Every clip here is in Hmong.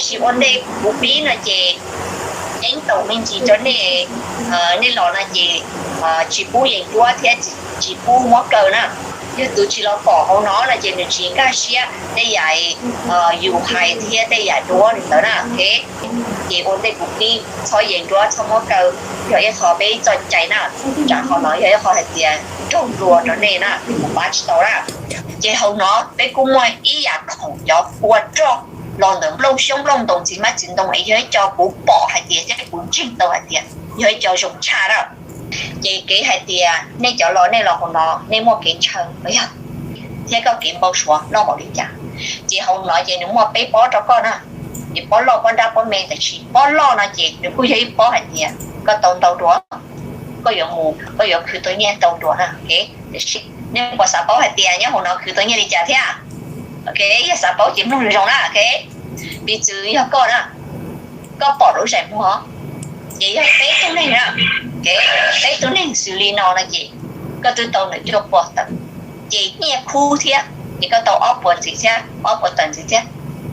Tsis ua ntej kuv pib no ces ceeb toom me ntsis rau nej, nej los no ces tsis pub yees duab thiab tsis pub muab kaw na. Yog tus tsis los pom hauv no no ces nws tsis nkag siab tej yam yus hais thiab tej yam duab li ntawd na. Ces ua ntej kuv pib txhob yees duab txhob muab kaw, yog ib qho peb txoj cai na, tsam qhov no yog ib qho hais tias raug luag rau nej na, kuv pab tsis tau na. Ces hauv no peb kuj muaj ib yam khoom cov ua roj los ntawm nplooj xyoob nplooj ntoos txiv hmab txiv ntoo es yog ib co kuv pom hais tias thiab kuv ntseeg tau hais tias yog ib co zoo tshaj na. Ces kev hais tias nej cov los nej los hauv no nej muaj kev ntshaw los yog thiab koj kev npau suav loj npaum li cas. Ces hauv no ces nws muaj peb pob rau koj na. Ces pob loj pob nrab pob me, tab sis pob loj no ces nws kuj yog ib pob hais tias koj tau ntau dua, koj yuav mus koj yuav khwv tau nyiaj ntau dua na. Tiam sis nej puas xav paub hais tias nyob hauv no khwv tau nyiaj li cas thiab? Ok, yog xav paub ces mloog zoo na. Ok, piv txwv yog koj na, koj pom lub zais muag ces yog peb tug neeg na, peb tug neeg xws li no no ces koj twb tau nws cuaj pua tawm. Ces nyiaj khub thiab ces koj tau ob puas ntxiv thiab, ob puas tawm ntxiv thiab.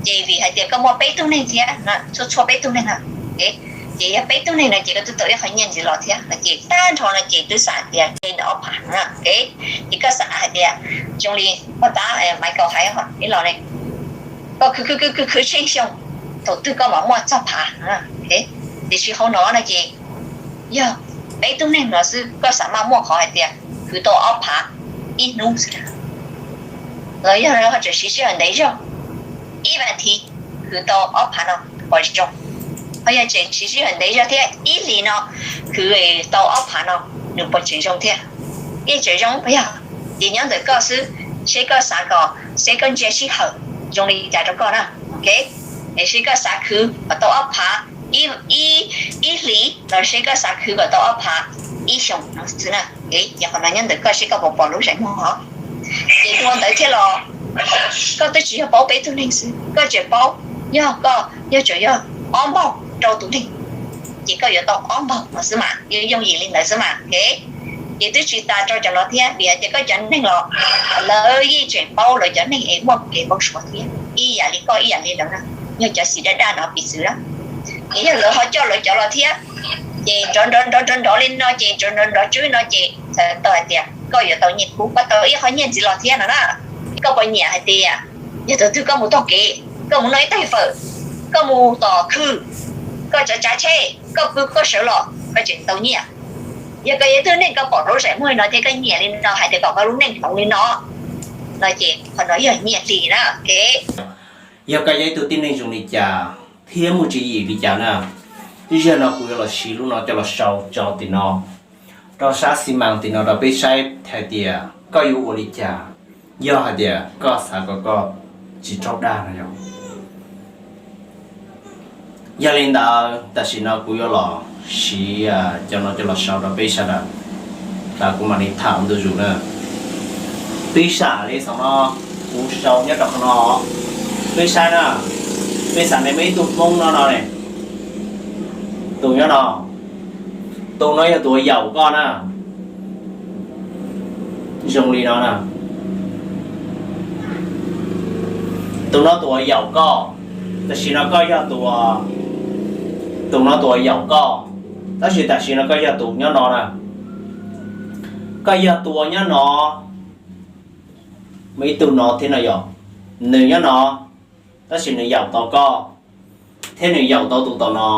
Ces vim hais tias koj muaj peb tug neeg thiab, txhua txhua peb tug neeg na, ces yog peb tug neeg no ces koj twb tau ib qho nyiaj ntxiv los thiab no ces tag nrho no ces twb xav tias ntawm ob phav no. Ces koj xav hais tias zoo li pog tab Maiv Kaus hais ib los ne, koj khwv khwv khwv khwv tsheej xyoo, thaum twg koj mam muaj txog phav. Tiam sis hauv no no ces yog peb tug neeg no xwb koj xav maj muaj qhov hais tias khwv tau ob phav ib hnub xwb, los yog ho tseem siv sij hawm ntev zog, ib vas thiv khwv tau ob phav no puas zoo? Ho yog tseem siv sij hawm ntev zog thiab ib hlis no khwv tau ob phav no nws puas tseem zoo thiab? Yeej tseem zoo puas yog? Ces nyob ntawm koj xwb, seb koj xav kom, seb koj ntsia sij hawm zoo li cas rau koj na. Ok, es seb koj xav khwv kom tau ob phav ib hlis los seb koj xav khwv kom tau ob phav ib xyoos no xwb na. Ces qhov no nyob ntawm koj seb koj puas pom lub zais muag os. Ces dua ntawd thiab los koj twb tsis yog paub peb tug neeg xwb, koj tseem paub, yog koj yog tseem yog ob npaug rau tus neeg, ces koj yuav tau ob npaug no xwb mas, yuav yooj yim li ntawd xwb mas. Ok, ces twb tsis tas rau cov no thiab, vim hais tias koj cov neeg los lawv yeej tseem paub lawv cov neeg es muaj kev npau suav thiab ib yam li koj ib yam li lawv na, yog cov xim daj daj no piv txwv na. Ces yog lawv ho coj lawv cov los thiab, ces nrov nrov nrov nrov nrov li no ces nrov nrov nrov tswb no ces txhais tau hais tias koj yuav tau nyiaj khub, koj tau ib qho nyiaj ntxiv los thiab no na. Koj puas nyiam hais tias yog thaum twg koj mus taug kev, koj mus noj ib tais fawm, koj mus tom khw, koj tsav tsav tsheb, koj pw koj sawv los koj tseem tau nyiaj? Yog koj yog ib tug neeg koj pom lub zais muag li no thiab koj nyiam li no hais tias kom koj lub neej hloov li no, no ces qhov no yog nyiaj hli na. Ok, yog koj yog ib tug tib neeg zoo li cas thiab muaj tswv yim li cas na, ib zaug no kuv yuav los siv lub no coj los sau tso tim no, rau sab xi mas tim no rau peb saib hais tias koj yuav ua li cas. Yog hais tias koj xav kom koj tsis raug dag no yog. Yog li ntawd tam sim no kuv yuav los siv cov no coj los sau rau peb sawv daws, tas kuv mam li tham ntu zus na. Peb xam li xav no, kuv sau nyob rau qhov no, peb saib na, peb xam li muaj ib tug Hmoob no no ne, tus nyob no, tus no yog tus uas yaum koj na, zoo li no na. Tus no tus uas yaum koj, tam sim no koj yog tus, tus no tus uas yaum koj, tab sis tam sim no koj yog tus nyob no na. Koj yog tus uas nyob no, muaj ib tug no thiab no yog, nws nyob no, tab sis nws yaum tau koj, thiab nws yaum tau tus tom no,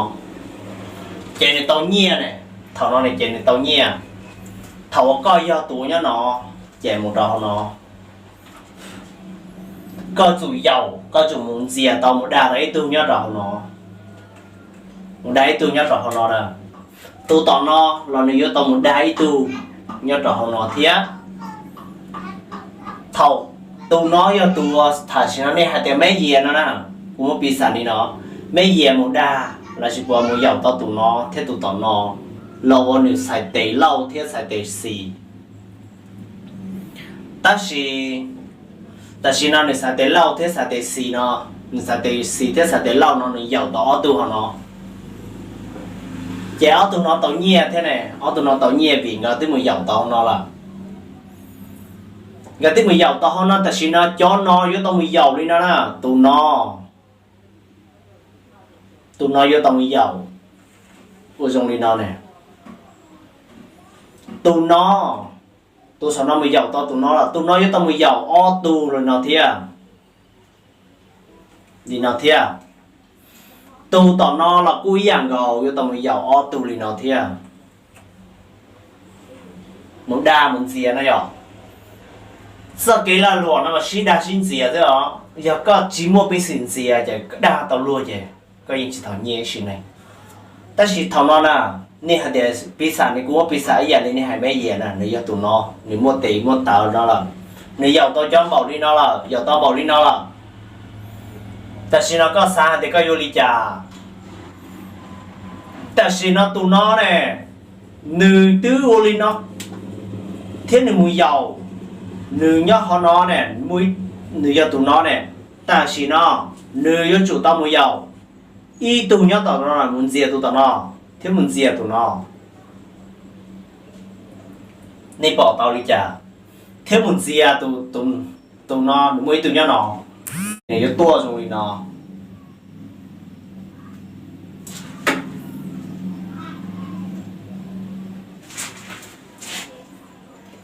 ces nws tau nyiaj ne. Thaum no ces nws tau nyiaj. Thaum uas koj yog tus uas nyob no, ces mus rau hauv no, koj tsum yaum, koj tsum mus ntxias tau mus dag tau ib tug nyob rau hauv no, mus dag ib tug nyob rau hauv no na. Tus tom no los nws yuav tau mus dag ib tug nyob rau hauv no thiab. Thaum tus no yog tus uas tam sim no nej hais tias meb yias no na, kuv muab piv xam li no, meb yias mus dag los sis puas mus yaum tau tus no thiab tus tom no los ua nws txhais tes lauj thiab txhais tes xis. Tab sis tam sim no nws txhais tes lauj thiab txhais tes xis no, nws txhais tes xis thiab txhais tes lauj no nws yaum tau ob tug hauv no, ces ob tug no tau nyiaj thiab ne, ob tug no tau nyiaj vim nkawd twb mus yaum tau hauv no lawm. Nkawd twb mus yaum tau hauv no, tam sim no cov no yuav tau mus yaum li no na, tus no Tus no yuav tau mus yaum, ua zoo li no ne, tus no, tus saum no mus yaum tau tus no los tus no yuav tau mus yaum ob tug li no thiab. Li no thiab. Tus tom no los kuj ib yam nkaus, yuav tau mus yaum ob tug li no thiab. Mus dag mus ntxias no yog txoj kev lag luam no mas sib dag sib ntxias xwb os. Yog koj tsis muaj peev xwm ntxias ces dag tau luag ces koj yeej tsis tau nyiaj ib sim neej. Tab sis thaum no na, nej hais tias piv xam, nws kuj muaj piv xam ib yam li nej hais me yias na, nws yog tus no, nws muaj tes muaj taw no lawm, nws yaum tau cov npaum li no lawm, yaum tau npaum li no lawm. Tam sim no koj xav hais tias koj yuav li cas? Tam sim no tus no ne, nws twb ua li no thiab nws mus yaum, nws nyob qhov no ne, nws yog tus no ne, tam sim no nws yuav tsum tau mus yaum ib tug nyob tom no mus ntxias tus tom no, thiab mus ntxias tus no. Nej pom tau li cas? Thiab mus ntxias tus, tus no nws muaj ib tug nyob no, nws yuav tuaj zoo li no.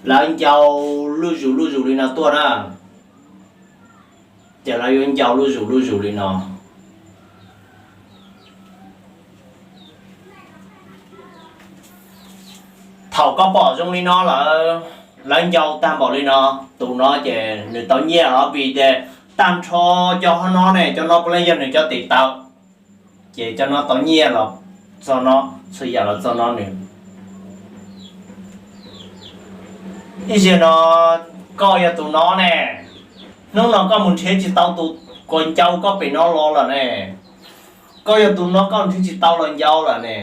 Lawv ncau luj zus luj zus li no tuaj na, ces lawv yuav ncau luj zus luj zus li no. Thaum koj pom zoo li no lawm, lawv ncau tag npaum li no, tus no ces nws tau nyiaj los vim tias tag nrho cov hauv no ne, cov no puav leej yog nws cov tes taw, ces cov no tau nyiaj los txog no, txhua yam los txog no nws. Ib zaug no koj yog tus no ne, hnub no koj mus nrhiav tsis tau tus uas ncau koj pem no los lawm ne. Koj yog tus no koj nrhiav tsis tau los ncau lawm ne.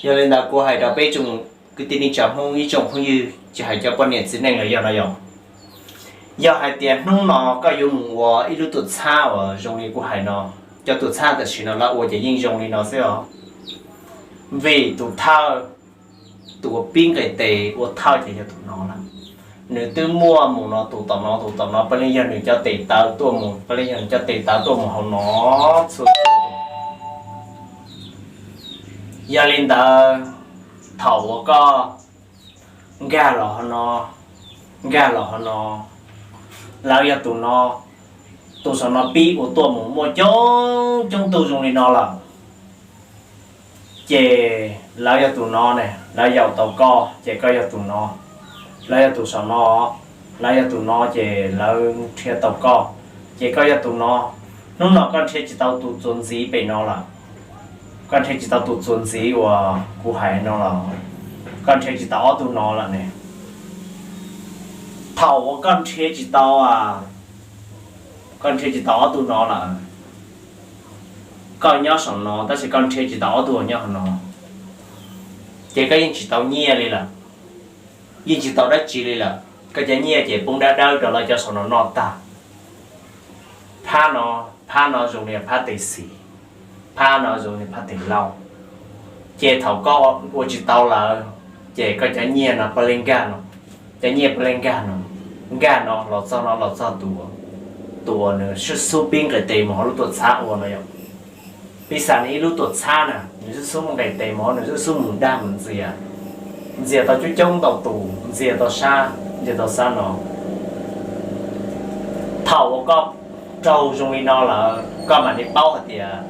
Yog li ntawd kuv hais rau peb tsoom kwv tij neej tsa Hmoob ib tsoom phooj ywg, tsis hais cov poj niam txiv neej los yog no yog, yog hais tias hnub no koj yuav mus ua ib lub tuam txhab uas zoo li kuv hais no, cov tuam txhab tam sim no lawv ua ces yeej zoo li no xwb os. Vim tus thawj, tus uas pib nqes tes ua thawj ces yog tus no lawm. Nws twb muaj mus no, tus tom no, tus tom no puav leej yog nws cov tes taw tuaj mus, puav leej yog nws cov tes taw tuaj mus hauv no txhua txhua tus. Yog li ntawd, thaum uas koj nkag los hauv no, nkag los hauv no, lawv yog tus no, tus saum no pib ua tuaj mus muaj coob coob tug zoo li no lawm. Ces lawv yog tus no ne, lawv yaum tau koj ces koj yog tus no. Lawv yog tus saum no, lawv yog tus no ces lawv nrhiav tau koj, ces koj yog tus no. Hnub no koj nrhiav tsis tau tus txuas ntxiv pem no lawm. Koj nrhiav tsis tau tus txuas ntxiv uas kuv hais no los, koj nrhiav tsis tau ob tug no lawm ne. Thaum uas koj nrhiav tsis tau, koj nrhiav tsis tau ob tug no lawm, koj nyob saum no tab sis koj nrhiav tsis tau ob tug uas nyob hauv no, ces koj yeej tsis tau nyiaj li lawm, yeej tsis tau dab tsi li lawm. Koj cov nyiaj ces poob dab dawb rau lawv cov saum no noj tag. Phab no, phab no zoo li phab tes xis, phab no zoo li phab tes laug. Ces thaum koj ua tsis tau lawm, ces koj cov nyiaj no puav leej nkag no, cov nyiaj puav leej nkag no, nkag no los txog no los txog tus, tus uas nws xub xub pib nqes tes mus hauv lub tuam txhab ua no yom. Piv xam nws ib lub tuam txhab na, nws xub xub mus nqes tes mus hauv, nws xub xub mus dag mus ntxias, ntxias tau coob coob ntau tus, ntxias tau sab, ntxias tau sab no. Thaum uas koj raug zoo li no lawm koj mam li paub hais tias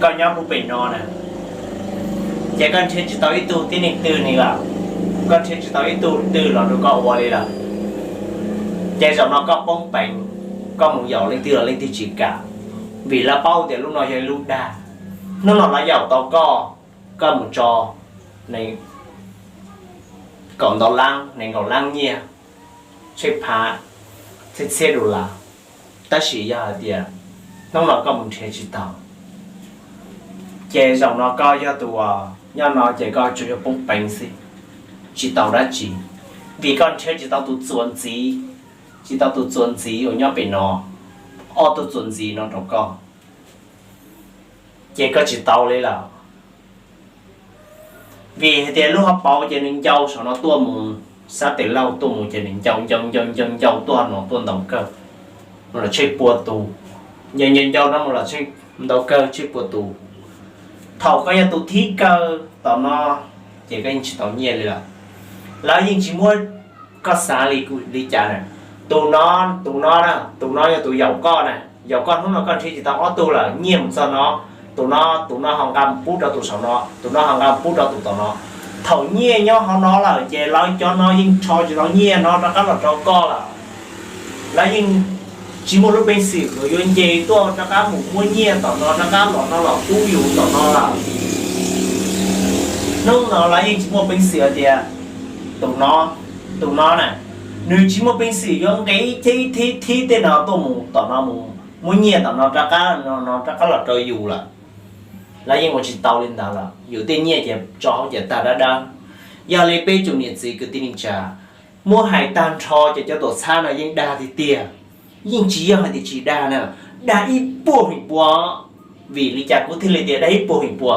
koj nyob puag pem no na, ces koj nrhiav tsis tau ib tug tib neeg twg li lawm, koj nrhiav tsis tau ib tug twg los rau koj ua li lawm. Ces zaum no koj poob peev, koj mus yaum leej twg los leej twg tsis kam, vim lawv paub tias lub no yog ib lub dag. Hnub no lawv yaum tau koj, koj mus tso nees nkaum ntau lab, nees nkaum lab nyiaj, tsheb phav, txhiab txhiab dollar. Tab sis yog hais tias hnub no koj mus nrhiav tsis tau, ces zaum no koj yog tus uas nyob no ces koj tsuas yog poob peev xwb, tsis tau dab tsi, vim koj nrhiav tsis tau tus txuas ntxiv, tsis tau tus txuas ntxiv uas nyob pem no, ob tug txuas ntxiv no rau koj, ces koj tsis tau li lawm. Vim hais tias lub hauv paus ces nws ncau saum no tuaj mus, sab tes laug tuaj mus ces nws ncau ncau ncau ncau ncau tuaj no tuaj ntau kawg, mus los tsheej pua tus, ncau ncau ncau no mus los tsheej ntau kawg tsib puas tus. Thaum koj yog tus thib kawg tom no, ces koj yeej tsis tau nyiaj li lawm. Lawv yeej tsis muab, koj xav li, li cas na? Tus no, tus no na, tus no yog tus yaum koj na, yaum koj hnub no koj nrhiav tsis tau ob tug lawm, nyiaj mus txog no, tus no, tus no ho nqa mus pub rau tus saum no, tus no ho nqa mus pub rau tus tom no. Thaum nyiaj nyob hauv no lawm ces lawv cov no yeej rho tsis tau nyiaj no rov qab los rau koj lawm. Lawv yeej tsis muaj lub peev xwm uas yuav nce tuaj rov qab mus muab nyiaj tom no rov qab los no los pub yus tom no lawm. Hnub no lawv yeej tsis muaj peev xwm hais tias tus no, tus no na, nws tsis muaj peev xwm yuav nqis ib thib thib tej no tuaj mus tom no mus muab nyiaj tom no rov qab, no rov qab los rau yus lawm. Lawv yeej ua tsis tau li ntawd lawm, yus tej nyiaj ces tso hauv ces tag dawb dawb. Yog li peb tsoom niam txiv kwv tij neej tsa, muab hais tag nrho ces cov tuam txhab no yeej dag tiag tiag, yeej tsis yog hais tias tsis dag na, dag ib puas feem pua. Vim li cas kuv thiaj li tias dag ib puas feem pua?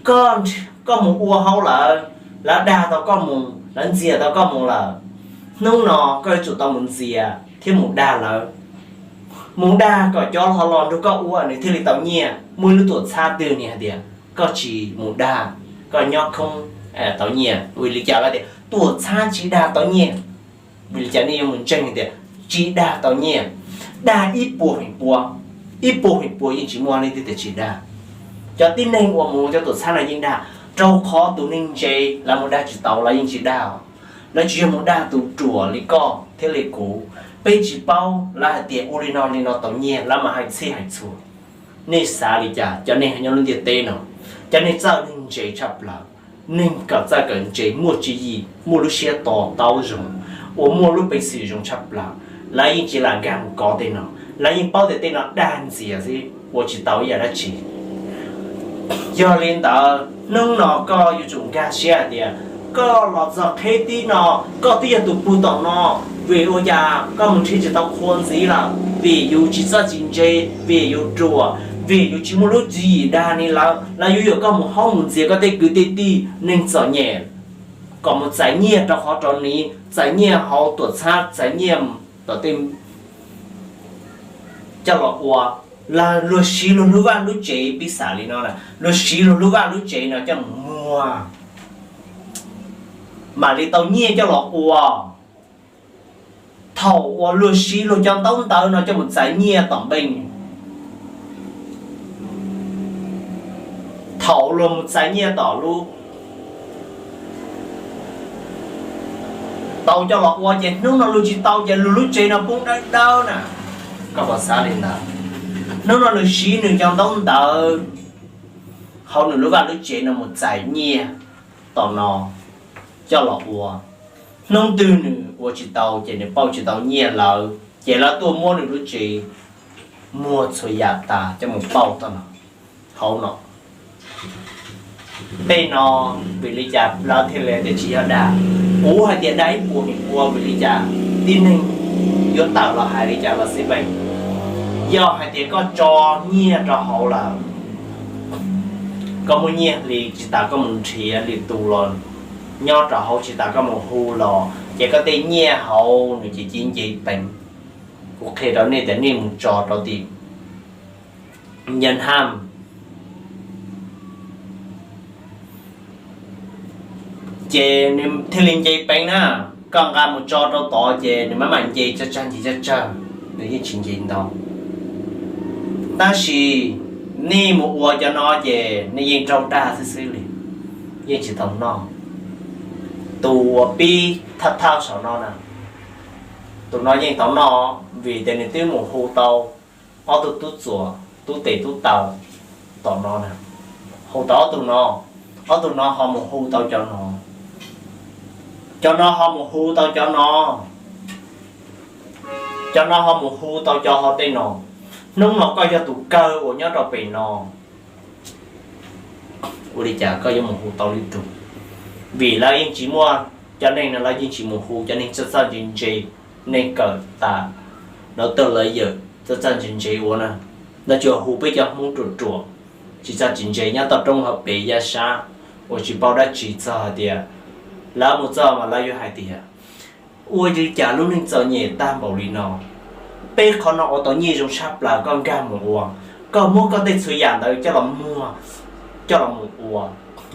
Koj, koj mus ua hauv lawv, lawv dag tau koj mus, lawv ntxias tau koj mus lawm, hnub no koj yuav tsum tau mus ntxias thiab mus dag lawv. Mus dag kom cov ho los nrog koj ua nws thiaj li tau nyiaj. Muaj ib lub tuam txhab twg nws hais tias koj tsis mus dag, koj nyob khoob tau nyiaj? Vim li cas lawv tias tuam txhab tsis dag tau nyiaj? Vim li cas nej yuav mus ntseeg tias tsis dag tau nyiaj? Dag ib puas feem pua, ib puas feem pua yeej tsis muaj leej twg tias tsis dag. Cov tib neeg uas mus cov tuam txhab no yeej dag, rau qhov tus neeg ntse lawv mus dag tsis tau, lawv yeej tsis dag. Lawv tsis yog mus dag tus ruam li koj thiab li kuv. Peb tsis paub lawv hais tias ua li no li no tau nyiaj, lawv mam hais txhij hais txhua. Nej xav li cas? Cov neeg nyob lub ntiaj teb no, cov neeg txawj neeg ntse tshaj plaws, neeg kawm txawj kawm ntse, muaj tswv yim, muaj lub siab to taub zoo, uas muaj lub peev xwm zoo tshaj plaws, lawv yeej tsis lam nkag mus kov tej no. Lawv yeej paub tias tej no dag ntxias xwb, ua tsis tau ib yam dab tsi. Yog li ntawd hnub no koj yuav tsum nkag siab hais tias koj los txog qheb tib no, koj twb yog tus pug tom no, vim ua cas koj mus nrhiav tsis tau qhua ntxiv lawm? Vim yus tsis txawj tsis ntse, vim yus ruam, vim yus tsis muaj lub tswv yim dag li lawv, lawv yuav yuam koj mus haub mus ntxias koj tej kwv tej tij neeg txom nyem kom mus txais nyiaj rau qhov rau ni, txais nyiaj hauv tuam txhab, txais nyiaj tom tej coj los ua. Luag siv luag lub vaj lub tsev, peb xav li no na, luag siv luag lub vaj lub tsev no coj mus muag mam li tau nyiaj coj los ua. Thaum uas luag siv luag cov ntaub ntawv no coj mus txais nyiaj tom npeej, thaum luag mus txais nyiaj tom lub tau coj los ua ces hnub no luag tsis tau ces luag lub tsev no poob dawb dawb na. Koj puas xav li ntawd? Hnub no nws siv nws cov ntaub ntawv hauv nws lub vaj lub tsev no mus txais nyiaj tom no coj los ua. Hnub twg nws ua tsis tau ces nws pauj tsis tau nyiaj lawm ces lawv tuaj muab nws lub tsev muag txhua yam tas coj mus pauj tom no, hauv no. Tej no vim li cas lawv thiaj li tias tsis yog dag? Kuv hais tias dag ib puas feem pua, vim li cas tib neeg yuav tawm los hais li cas los xij peem? Yog hais tias koj tso nyiaj rau hauv lawm, koj muaj nyiaj hli tsis tas koj mus nrhiav lwm tus los nyob rau hauv, tsis tas koj mus hu los, ces koj tej nyiaj hauv nws ces cia nce peev. Kuv qhia rau nej tias nej mus tso rau tim Nyan Ham, ces nws thiaj li nce peev na. Koj nqa mus tso rau tod ces nws mam mam nce tsawg tsawg nce tsawg tsawg, nws yeej tsis nce ntau. Tab sis nej mus ua cov no ces nej yeej raug dag xwb xwb li, yeej tsis tau noj. Tus uas pib thawj thawj saum no na, tus no yeej tau noj, vim tias nws twb mus hu tau ob tug tub txuas, tub tes tub taw tom no na, hu tau ob tug no, ob tug no ho mus hu tau cov no, cov no ho mus hu tau cov no, cov no ho mus hu tau cov hauv tej no. Hnub no koj yog tus kawg uas nyob rau pem no, ua li cas koj yuav mus hu tau lwm tus? Vim lawv yeej tsis muaj, cov neeg no lawv yeej tsis mus hu cov neeg txawj txawj ntse ntse, neeg kawm tas, lawv tawg lawv yawm txawj txawj ntse ntse ua na. Lawv tsuas hu peb cov Hmoob ruam ruam, tsis txawj tsis ntse nyob toj roob hauv pes yaj sab uas tsis paub dab tsi txog hais tias, lawv mus txog mas lawv yuav hais tias, ua li cas lub neej txom nyem tag npaum li no? Peb qhov no ua tau nyiaj zoo tshaj plaws, koj nkag mus ua, koj muab koj tej txhua yam ntawd coj los muag, coj los mus ua.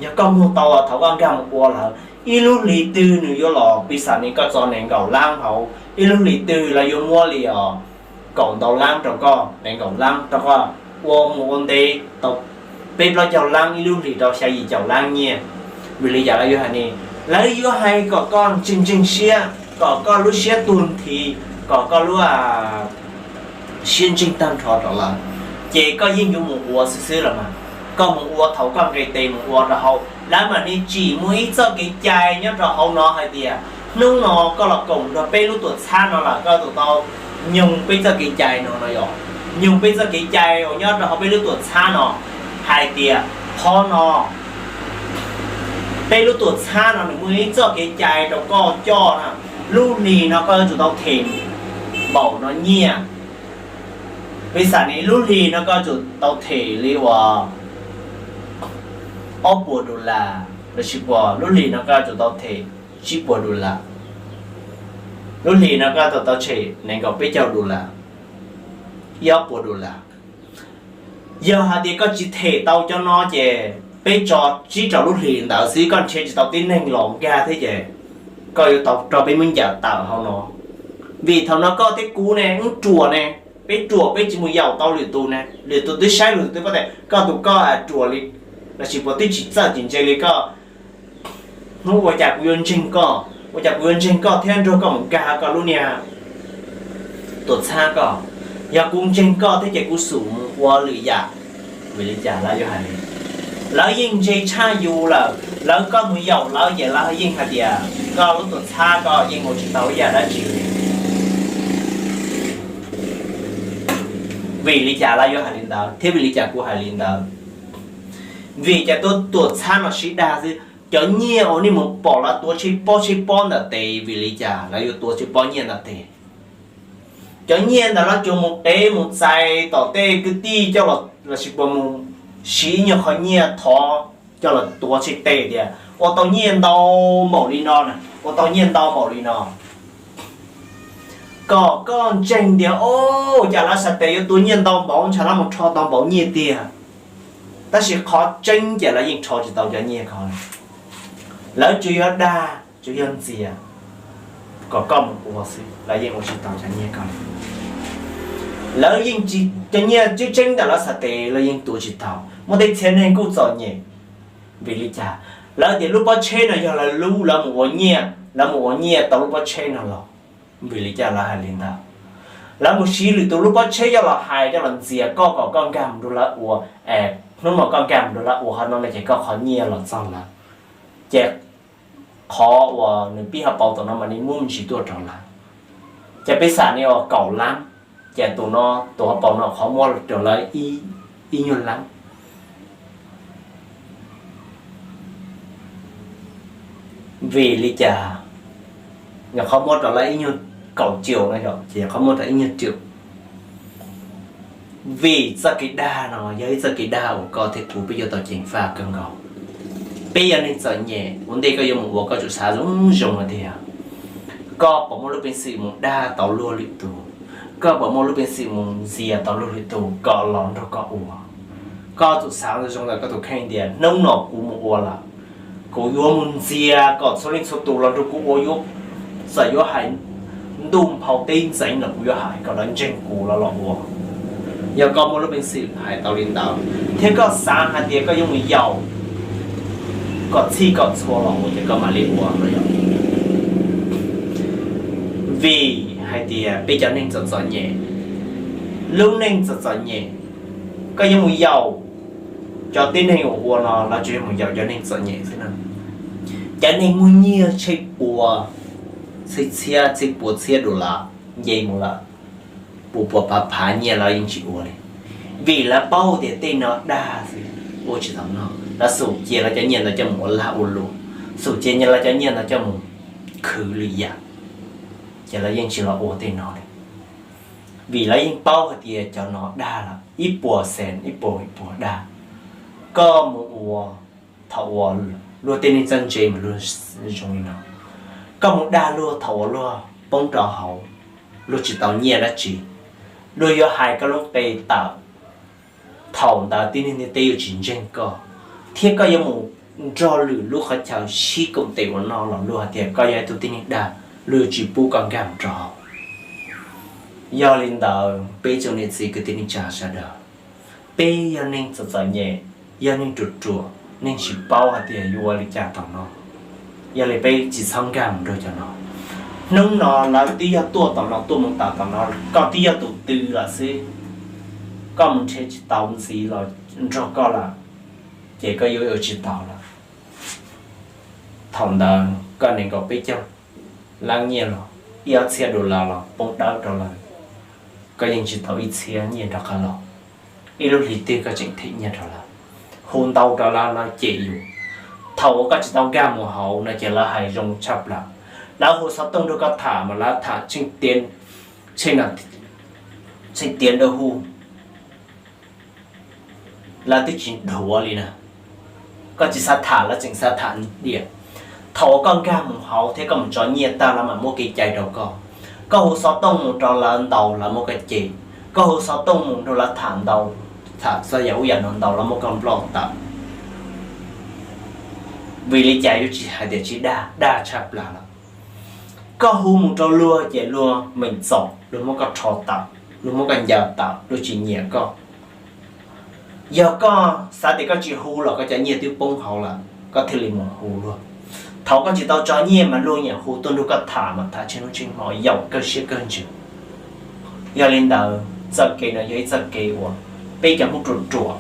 Yog koj muag tau thaum koj nkag mus ua lawm, ib lub hlis twg nws yuav los piv xam li koj txo nees nkaum lab hauv, ib lub hlis twg los yuav muab li os kaum ntau lab rau koj, nees nkaum lab rau koj, ua mus ua ntev tau peb plaub caug lab ib lub hlis rau xya yim caum lab nyiaj. Vim li cas lawv yuav hais li? Lawv yuav hais kom koj ntseeg ntseeg siab, kom koj lub siab tuag nthi, kom koj lub siab ntseeg tag nrho rau lawv, ces koj yeej yuav mus ua xwb xwb los mas. Koj mus ua thaum koj nqis tes mus ua rau hauv, lawv mam li tsim muaj ib txoj kev cai nyob rau hauv no hais tias hnub no koj los koom nrog peb lub tuam txhab no lawm, koj tus tau nyoog peb txoj kev cai no no yog nyoog peb txoj kev cai uas nyob rau hauv peb lub tuam txhab no hais tias qhov no peb lub tuam txhab no nws muaj ib txoj kev cai rau koj coj na. Lub hlis no koj yuav tsum tau them npaum no nyiaj. Piv xam li lub hlis no koj yuav tsum tau them li uas ob puas dollar, lossis puas lub hlis no koj yuav tsum tau them tsib puas dollar, lub hlis no koj yuav tsum tau them nees nkaum peb caug dollar, ib ob puas dollar. Yog hais tias koj tsis them tau cov no ces peb tso tsib rau lub hlis ntawd xwb, koj nrhiav tsis tau tib neeg los nkag thiab ces koj yuav tau rau peb muab ncaws tawm hauv no. Vim thaum no koj thiab kuv ne, wb ruam ne, peb ruam peb tsis mus yaum tau lwm tus ne, lwm tus twb saib lwm tus twb paub tias koj tus koj ruam li, lossis puas twb tsis txawj tsis ntse li koj. Hnub ua cas kuv yuav ntseeg koj, ua cas kuv yuav ntseeg koj thiab nrog koj mus nkag koj lub niag tuam txhab koj? Yog kuv ntseeg koj thiab ces kuv xum mus ua lwm yam. Vim li cas lawv yuav hais li? Lawv yeej ntse tshaj yus lawm, lawv, koj mus yaum lawv ces lawv yeej hais tias koj lub tuam txhab koj yeej ua tsis tau ib yam dab tsi li. Vim li cas lawv yuav hais li ntawd thiab vim li cas kuv hais li ntawd? Vim cas tuam txhab no sib dag xwb, cov nyiaj uas nej mus pom lawv tuav tsheb pob tsheb pob ntawm tes, vim li cas lawv yuav tuav tsheb pob nyiaj ntawm tes? Cov nyiaj ntawd lawv tsuas mus qev mus txais tom tej kwv tij coj los, lossis puas mus siv ib nyuag qho nyiaj thov coj los tuav tsheb tes tias ua tau nyiaj ntau npaum li no na, ua tau nyiaj ntau npaum li no. Kom koj ntseeg tias, o, cas lawv xav tias yuav tua nyiaj ntau npaum, ntshe lawv mus rho tau npaum nyiaj tiag. Tab sis qhov tseeb ces lawv yeej rho tsis tau cov nyiaj ko. Lawv tsuas yog dag, tsuas yog ntxias kom koj mus ua xwb, lawv yeej ua tsis tau cov nyiaj ko. Lawv yeej tsis, cov nyiaj tseeb tseeb ntawm lawv xav tes lawv yeej tua tsis tau. Muaj tej txhia neeg kuj txom nyem. Vim li cas? Lawv tias lub pob tsheb no yog lawv lub, lawv mus ua nyiaj, lawv mus ua nyiaj tau lub pob tsheb no los. Vim li cas lawv hais li ntawd? Lawv mus siv lwm tus lub pob tsheb coj los hais coj los ntxias koj kom koj nkag mus nrog lawv ua, es hnub no koj nkag mus nrog lawv ua qhov no no ces koj qhov nyiaj los txog lawv, ces qhov uas nws pib hauv paus tom no mam li muab me ntsis tuaj rau lawv. Ces peb xam li uas kaum lab, ces tus no, tus hauv paus no qhov muab rau lawv ib nyuag lab. Vim li cas nyuam qhuav muab rau lawv ib nyuag kaum triệu no, ces nyuam qhuav muab rau ib nyuag triệu? Vim txoj kev dag no yog ib txoj kev dag uas koj thiab kuv peb yuav tau ceev faj kawg nkaus. Peb yog neeg txom nyem, ua ntej koj yuav mus ua koj tsum xav zoo zoo hais tias koj puas muaj lub peev xwm mus dag tau luag lwm tus, koj puas muaj lub peev xwm mus ntxias tau luag lwm tus kom los nrog koj ua. Koj tsum xav zoo zoo ntawm koj tus kheej tias hnub no kuv mus ua lawm, kuv yuav mus ntxias kom txhua leej txhua tus los nrog kuv ua, yuav, txawm yuav hais ntuj nphau teb ntxeev los kuv yuav hais kom lawv ntseeg kuv los los ua. Yog koj muaj lub peev xwm hais tau li ntawd thiab koj xav hais tias koj yuav mus yaum kom txhij kom txhua los ua ces koj mam li ua no yog. Vim hais tias peb cov neeg txom txom nyem, lub neej txom txom nyem, koj yuav mus yaum cov tib neeg uas ua no lawv tsuas yog mus yaum cov neeg txom nyem xwb na. Cov neeg muaj nyiaj tsheb puas txhiab txhiab, txhij puas txhiab dollar nce mus lawm, puas puas phav phav nyiaj lawv yeej tsis ua li. Vim lawv paub tias tej no dag xwb, ua tsis tau noj, lawv xum cia lawv cov nyiaj ntawd coj mus ua lag ua luam, xum cia lawv cov nyiaj ntawd coj mus khwv lwm yam, ces lawv yeej tsis los ua tej no li. Vim lawv yeej paub hais tias cov no dag lawm, ib puas xees ib puas ib puas dag. Koj mus ua thaum uas luag tej neeg txawj ntse mas luag zoo li no, koj mus dag luag thaum uas luag poob rau hauv, luag tsis tau nyiaj dab tsi, luag yuav hais koj lub qe tawm, Thaum ntawd tib neeg ntiaj teb yuav tsis ntseeg koj, thiab koj yuav mus nrog lwm lub qhov chaw sib koom tes ua noj los luag hais tias koj yog ib tug tib neeg dag, luag yuav tsis pub koj nkag mus rau hauv. Yog li ntawd peb tsoom niam txiv kwv tij neej tsa sawv daws, peb yog neeg txom txom nyem, yog neeg ruam ruam, neeg tsis paub hais tias yuav ua li cas tom no, yog li peb tsis txhob nkag mus nrog cov no. Hnub no lawv twb yog tuaj tom no tuaj mus tas tom no, koj twb yog tus tw lawm xwb, koj mus nrhiav tsis tau ntxiv los nrog koj lawm, ces koj yuav ua tsis tau lawm. Thaum ntawd koj nees nkaum peb caug lab nyiaj los ib ob txhiab dollar los poob dawb rau lawv, koj yeej tsis tau ib txhiab nyiaj rov qab los. Ib lub hlis twg koj tseem them nyiaj rau lawv, hu ntau rau lawv, lawv cem yus. Thaum uas koj tsis tau nkag mus hauv no ces lawv hais zoo tshaj plaws. Lawv hu xov tooj nrog koj tham mas lawv tham tsheej tiav, tsheej tiav nrov hu, lawv twb tsis dhuav li na. Koj tsis xav tham lawv tseem xav tham diam. Thaum uas koj nkag mus hauv thiab koj mus tso nyiaj tag lawv mam muab kev cai rau koj. Koj hu xov tooj mus rau lawv ntau lawv muab koj cem. Koj hu xov tooj mus nrog lawv tham ntau, tham txog yam ub yam no ntau lawv muab koj nploj tawm. Vim li cas yuav tsis hais tias tsis dag, dag tshaj plaws lawm. Koj hu mus rau luag ces luag meem txom, luag muab koj rho tawm, luag muab koj ncaws tawm, luag tsis nyiam koj. Yog koj xav tias koj tsis hu los koj cov nyiaj twb poob hauv lawm koj thiaj li mus hu luag. Thaum koj tsis tau tso nyiaj mas luag nyiam hu tuaj nrog koj tham mas tham tsheej hnub tsheej hmo yaum kawg siab kawg ntsws. Yog li ntawd txoj kev no yog ib txoj kev uas peb cov Hmoob ruam ruam,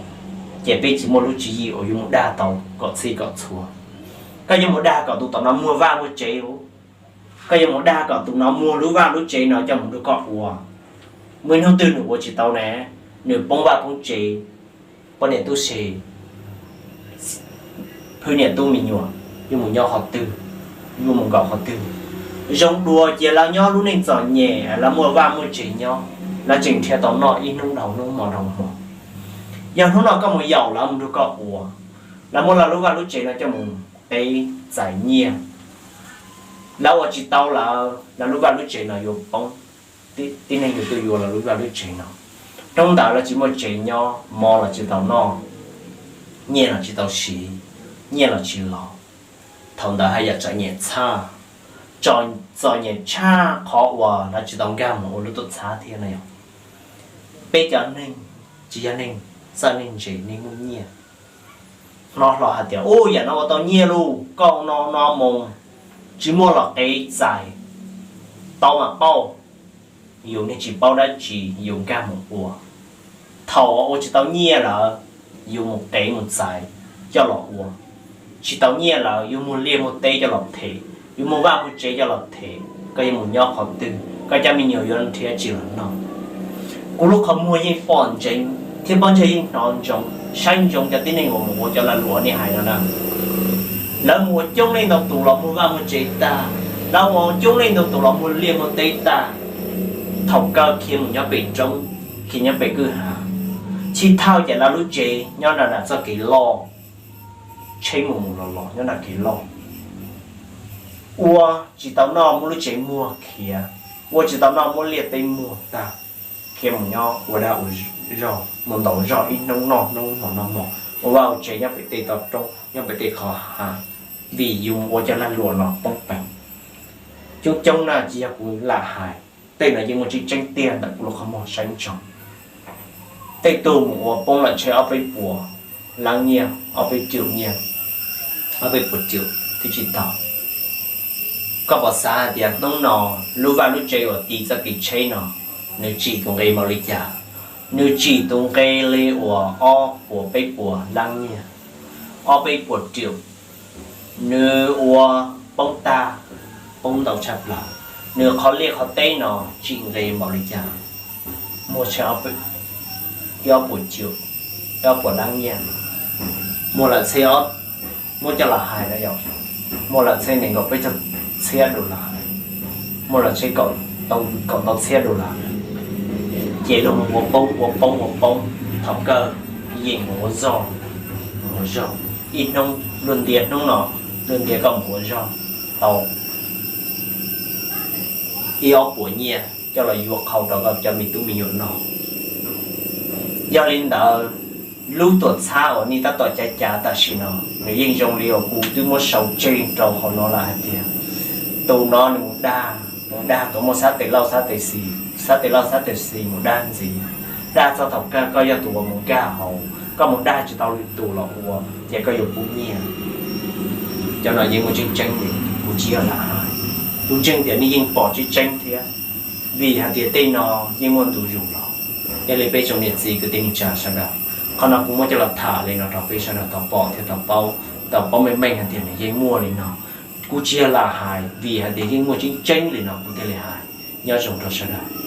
ces peb tsis muaj lub tswv yim uas yuav mus dag tau kom txhij kom txhua. Koj yuav mus dag kom tus tom no muag vaj muag tsev, koj yuav mus dag kom tus no muag lub vaj lub tsev no coj mus nrog koj ua. Muaj ib hnub twg nws ua tsis tau ne, nws poob vaj poob tsev, poj niam tub se, phwj niam tub me nyuam, yuav mus nyob qhov twg, yuav mus nkaum qhov twg? Zoo dua ces lawv nyob lub neej txom nyem, lawv muaj vaj muaj tsev nyob, lawv tseem nrhiav tau noj ib hnub dhau hnub hmo dhau hmo. Yog hnub no koj mus yaum lawv mus nrog koj ua, lawv muab lawv lub vaj lub tsev no coj mus qev txais nyiaj, lawv ua tsis tau lawv, lawv lub vaj lub tsev no yuav poob. Tib neeg yuav tuaj yuav lawv lub vaj lub tsev no. Hnub ntawd lawv tsis muaj tsev nyob, mov los tsis tau noj, nyiaj los tsis tau siv, nyiaj los tsis los. Thaum ntawd haj yam txom nyem tshaj, txom nyem tshaj qhov uas lawv tsis tau nkag mus ua lub tuam txhab thiab no yog. Peb cov neeg tsis yog neeg txawj neeg ntse neeg muaj nyiaj, hnov hlo hais tias ub yam no ua tau nyiaj lauj, koj ua no no mus, tsis muaj los qev txais, tau mas pauj. Yus niag tsis paub dab tsi yus nkag mus ua. Thaum uas ua tsis tau nyiaj lawm, yus mus qev mus txais coj los ua. Tsis tau nyiaj lawm yus muag liaj muag teb coj los them, yus muag vaj muag tsev coj los them, koj yuav mus nyob qhov twg, koj cov me nyuam yuav nrhiav tsis los noj. Kuv lub qhov muag yeej pom ntseev thiab pob ntseg yeej hnov ntsoov saib ntsoov cov tib neeg uas mus ua cov lag luam nej hais no na. Lawv mus ua coob leej ntau tus los muag vaj muag tsev tag, lawv mus ua coob leej ntau tus los muag liaj muag teb tag. Thaum kawg khiav mus nyob pem roob, khiav nyob pem kwj ha, txhij thawj ces lawv lub tsev nyob nram nram txoj kev loj, tsheb mus mus los los nyob nram kev loj. Ua tsis tau noj muab lub tsev muag khiav, ua tsis tau noj muab liaj teb muag tag, khiav mus nyob ua dag ua zog, mus ntaus zog ib hnub noj hnub hmo noj hmo, ua vaj ua tsev nyob pem tej toj roob nyob pem tej qhov hav, vim yus mus ua cov lag luam no poob peev. Coob coob na tsis yog kuv lam hais, tej no yeej muaj tseeb tseeb tiag ntawm kuv lub qhov muag saib ntsoov. Tej tug mus ua poob lawm tsheb ob peb puas lab nyiaj, ob peb triệu nyiaj, ob peb puas triệu twb tsis tau. Koj puas xav hais tias hnub no lub vaj lub tsev uas tiv txoj kev tsheb no, nws tsim tus nqe npaum li cas? Nws tsim tus nqe li uas ob puas peb puas lab nyiaj, ob peb puas triệu. Nws ua poob tag, poob ntau tshaj plaws. Nws qhov liaj qhov teb no tsim nqe npaum li cas? Muag tsheb ib ob puas triệu, ib ob puas lab nyiaj, muag lawm txheb, muab coj los hais no yog, muag lawm txheb nees nkaum peb caug txhiab dollar, muag lawm txheb kaum ntau txhiab dollar, ces luag mus ua poob ua poob ua poob, thaum kawg yeej mus ua zog, mus ua zog. Ib hnub luag ntiav, hnub no luag ntiav koj mus ua zog tau ib ob puas nyiaj coj los yuav qhau rau koj cov me tub me nyuam noj. Yog li ntawd, Lub tuam txhab uas nej tab tom cav cav tam sim no, nws yeej zoo li uas kuv twb muab sau tseg rau hauv no lawm hais tias tus no nws mus dag, mus dag tus muaj xab tes lauj xab tes xis, xab tes lauj xab tes xis mus dag ntxiv, dag txog thaum kawg koj yog tus uas mus nkag hauv, koj mus dag tsis tau lwm tus los ua, ces koj yuav pub nyiaj. Cov no yeej muaj tseeb tseeb li, kuv tsis yog lam hais, kuv ntseeg tias nej yeej pom tseeb tseeb thiab, vim hais tias tej no yeej muaj ntu zus los. Yog li peb tsoom niam txiv kwv tij neej tsa sawv daws, qhov no kuv muab coj los tham li no rau peb sawv daws tau pom thiab tau paub, tau paub meej meej hais tias nws yeej muaj li no. Kuv tsis yog lam hais, vim hais tias yeej muaj tseeb tseeb li no kuv thiaj li hais. Nyob zoo rau sawv daws.